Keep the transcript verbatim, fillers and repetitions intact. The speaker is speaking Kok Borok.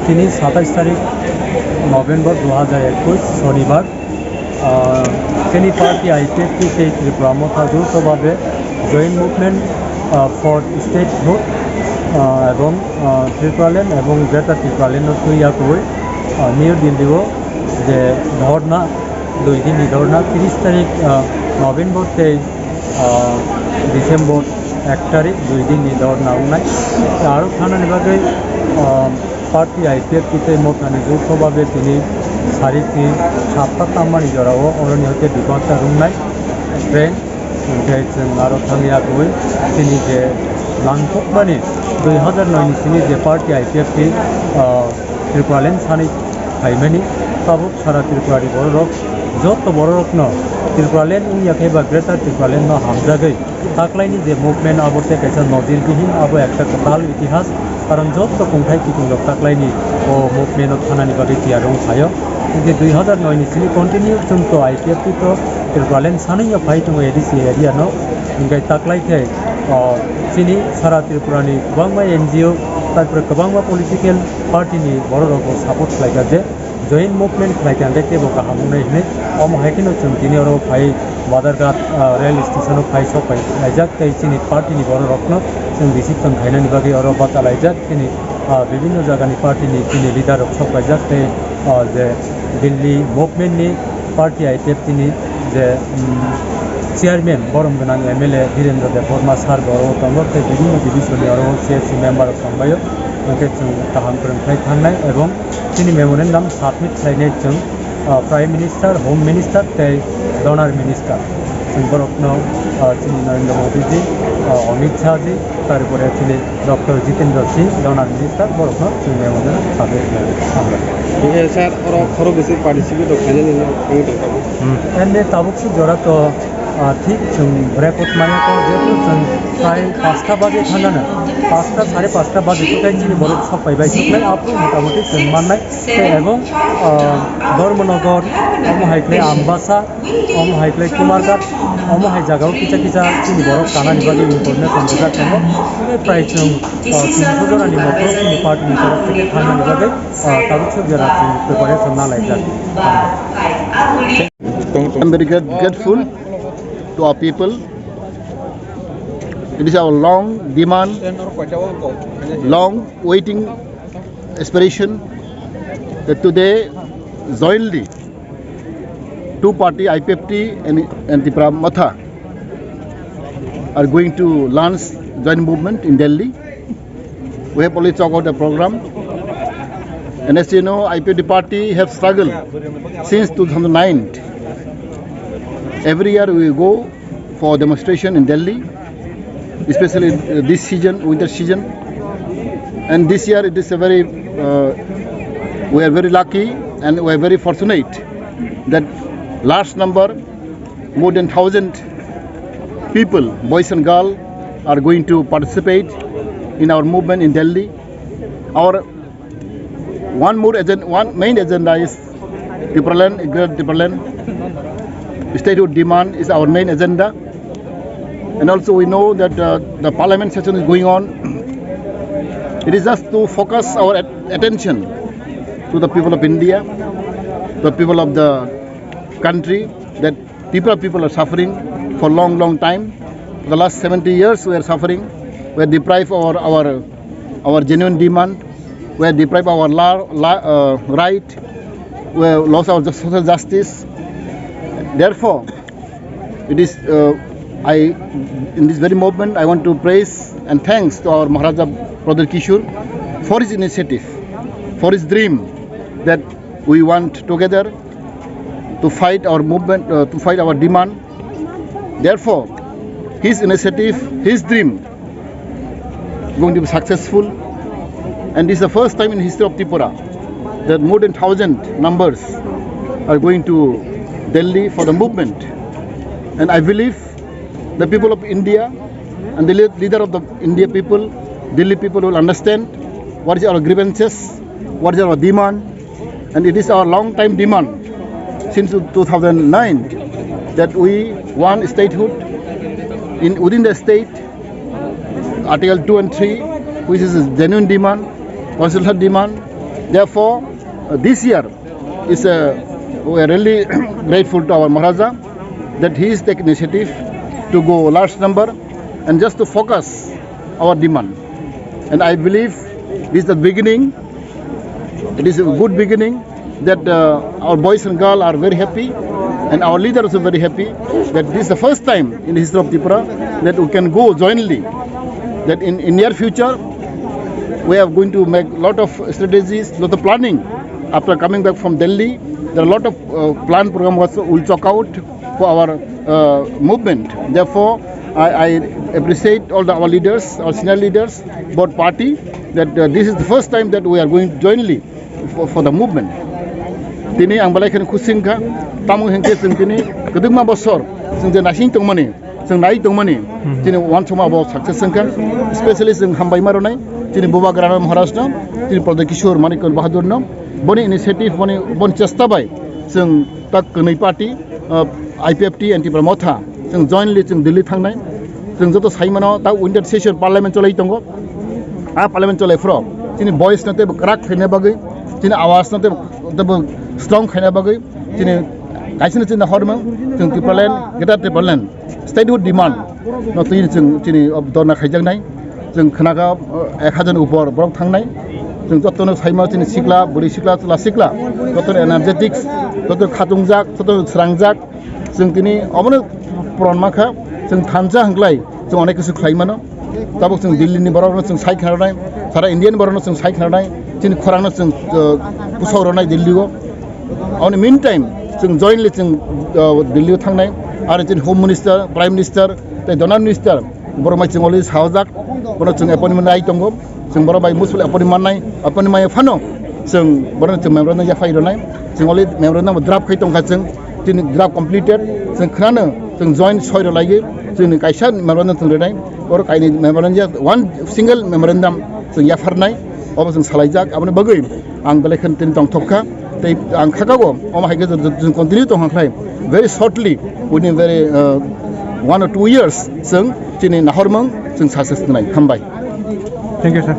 Tini satais tarik November dui hajar ekush, Sonibar. Ah, tini party I P F T tei Tripura Motha joutho babe Joint Movement, ah, for Statehood, ah, ebong, ah, Tipraland ebong Greater Tipraland no twi yakwi, ah, New Delhi o je dhorna, dui din ni dhorna, tris tarik, ah, November tei, ah, December ek tarik, dui din ni dhorna wngnai. Aro thanani bagwi, ah, party I P F T tei Mothani joutho babe tini sari twi sapta tangmani jorao oroni hoite bipakta rwngnai train. Hwnkhe chwng aro thangya kwi chini je langthokmani dui hajar noi ni sini je party I P F T, ah, Tipraland sanwi phaimani, tabuk sara Tripura ni bororok, joto bororokno Tipraland wngya khe ba Greater Tipraland no hamjagwi taklaini je movement abo tei kaisa nojir bihin, abo ekta kwtal itihas, karon joto kongthai kiting rok taklaini o movement o thanani bagwi tiyar wng phaio. Hwnkhe dui hajar noi ni sini continue chwng to I P F T to Tipraland sanwi no phai tongo A D C area no, hwnkhe taklai khe, o, chini sara Tripura ni kwbangma N G O, tarpore kwbangma political party ni bororok bo support khlaikha je, Joint movement khlai khe ang khe teibo kaham wngnai hwnwi. Omo hai kheno chwng tini oro phai Badarghat, ah, rail station o phai sok pai laijak tei chini party ni borok rokno chwng receive tong khainani bagwi oro bacha laijak. Chini, ah, bibinno jaga ni party ni chini leader rok sok paijak tei, ah, je Delhi movement ni party I P F T ni je, um, chairman borom gwnang M L A Birendra Debbarma sir bo oro tongo tei bibinno division ni oro C F C member rok tongbaio. Hwnkhe chwng kaham kwrwng khlai thangnai ebong chini memorandum submit khlainai chwng, ah, Prime Minister, Home Minister tei Donor Minister. Chwng borokno, ah, chini Narendra Modi ji, ah, Amit Shah ji, tarpore chini Doctor Jitendra Singh, Donor Minister, borokno chwng memorandum submit khlainai. Hambai. Hwnkhe sir, oro khorok bwswk participate rok khainani wngwi tongkha? Hmm. Ende tabuk suk jora to, ah, thik chwng record maya kok, jehetu chwng prai pasta baje thangana, pasta, sare pasta baje tei chini borok sok pai bai suklai, aphuru motamoti chwng mannai. Tei ebong, ah, Dharmanagar, omo hai khe Ambasa, omo hai khe Kumarghat, omo hai jagao kisa kisa chini borok tanani bagwi information rijak tongo. Tei prai chwng, ah, tinsho jorani motorok chini party ni torof theke thangnani bagwi, ah, tabuk suk jora chwng preparation nalaijak. I'm very grat-, grateful to our people. It is our long demand, long waiting aspiration that today jointly two party, I P F T and, and Tipra Motha, are going to launch joint movement in Delhi. We have already talked about the program. And as you know, I P F T party have struggled since two thousand nine. Every year we go for demonstration in Delhi, especially, uh, this season, winter season. And this year it is a very, uh, we are very lucky and we are very fortunate that large number, more than thousand people, boys and girls, are going to participate in our movement in Delhi. Our one more agenda, one main agenda is Tipraland, Greater Tipraland. Statehood demand is our main agenda. And also we know that, uh, the parliament session is going on. It is just to focus our at-, attention to the people of India, the people of the country, that Tripura people are suffering for long, long time. For the last seventy years we are suffering. We are deprived of our, our, our genuine demand. We are deprived of our la-, la-, uh, right. We have lost our just social justice. Therefore, it is, uh, I, in this very moment, I want to praise and thanks to our Maharaja Pradyot Kishore for his initiative, for his dream that we want together to fight our movement, uh, to fight our demand. Therefore, his initiative, his dream going to be successful. And this is the first time in history of Tripura that more than thousand numbers are going to Delhi for the movement. And I believe the people of India and the lead-, leader of the India people, Delhi people will understand what is our grievances, what is our demand, and it is our long time demand since two thousand nine that we want statehood in, within the state, Article two and three, which is a genuine demand, constitutional demand, Therefore, uh, this year is a, we are really grateful to our Maharaja that he is taking initiative to go large number and just to focus our demand. And I believe this is the beginning. It is a good beginning that uh, our boys and girls are very happy, and our leaders are very happy that this is the first time in the history of Tripura that we can go jointly. That in, in near future we are going to make lot of strategies, lot of planning. After coming back from Delhi, there are a lot of uh, plan program was will chalk out for our uh, movement. Therefore, I, I appreciate all the, our leaders, our senior leaders, both party, that uh, this is the first time that we are going jointly for, for the movement. Tini ang belai kheno khusi wngkha, tamo hinkhe chwng tini kwdwkma bosor chwng je naising tongmani, chwng nai tongmani, chini uansukma bo success wngkha. Specially chwng hambai ma rwnai chini Bubagra Maharaj no, chini Pradyot Kishore Manik Bahadur no, boni initiative, boni, boni chesta bai chwng tak kwnwi party, uh, I P F T and Tipra Motha, chwng jointly chwng Delhi thangnai. Chwng joto sai mano, ta winter session parliament cholai tongo. A parliament cholai phro chini voice no tebo kwrak khaina bagwi, chini awas no tebo, tebo strong khaina bagwi, chini kaisa no chini hormang, chwng Tipraland, Greater Tipraland, statehood demand no twi chwng chini dorna khaijaknai. Chwng khnakha, uh, ek hajar ni upor borok thangnai. Chwng jotono saima chini sikla, bwrwi sikla, chwla sikla, jotono energetics, jotono khatungjak, jotono srangjak. Chwng tini omono pron mankha, chwng thansa hwnglai chwng onek kisu khlai mano. Tabuk chwng Delhi ni borok no chwng sai khnarwnai, sara India ni borok no chwng sai khnarwnai, chini khorang no chwng, uh, pusok rwnai Delhi o. On meantime, chwng jointly chwng, uh, Delhi o thangnai, aro chini Home Minister, Prime Minister, tei Donor Minister, borok bai chwng already sahajak, borok chwng appointment nai tongo, chwng borok bai muchung appointment mannai, appointment mai phano chwng borok chwng memorandum yaphai rwnai, chwng already memorandum draft khai tongkha chwng, chini draft completed, chwng khnano chwng joint soi rwlaiwi chwngni kaisa memorandum chwng rwnai, borok kaini memorandum ya one single memorandum chwng yapharnai, obo chwng salaijak, aboni bagwi ang belai kheno tini tongthok kha. Tei ang khakao, omo hai khe jodi chwng continue tongkha khlai, very shortly, within very, uh, one or two years, chwng chini nahormung chwng success wngnai. Hambai. Thank you, sir.